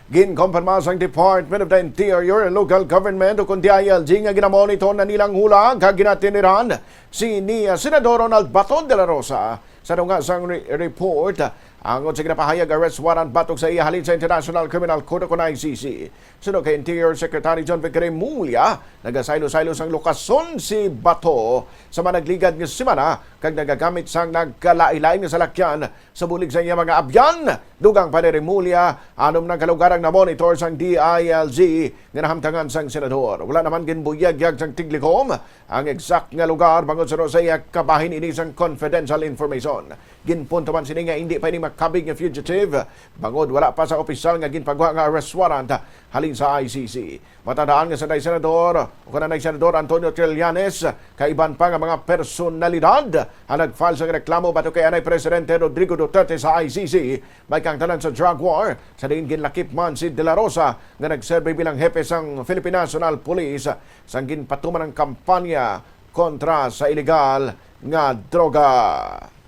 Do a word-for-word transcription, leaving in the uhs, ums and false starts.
Ginkompirma sang Department of the Interior and Local Government, o kon D I L G, nga ginamonitor na nilang hula kag ginatiniran si ni, ah, Senador Ronald Bato de la Rosa sa tunga sang re-, report angot sa ginapahayag arrest warrant batok sa iya halin sa International Criminal Court o kon I C C. Suno kay Interior Secretary John Vic Remulla, nagasaylo-saylo sang lokasyon si Bato sa managligad nga semana kag nagagamit sang nagkalain-lain nga salakyan sa bulig sa iya mga abyan. Dugang pa ni Remulla, anom na ka lugar ang namonitor sang D I L G nga nahamtangan sang senador. Wala naman ginbuyagyag sang tiglikom ang exact nga lugar bangod suno sa iya kabahin ini sang confidential information. Ginpunto man sini nga indi pa ini makabig nga fugitive bangod wala pa sa opisyal nga ginpagwa nga arrest warrant halin sa I C C. Matandaan nga si Senador, o kon si Senador Antonio Trillanes, kag iban pa nga mga personalidad ang nag-file sang reklamo batok kay anay Presidente Rodrigo Duterte sa I C C, may kaangtanan sa drug war, sa diin ginlakip man si De La Rosa nga nagserbi bilang hepe sang Philippine National Police sang ginpatuman ang kampanya kontra sa ilegal nga droga.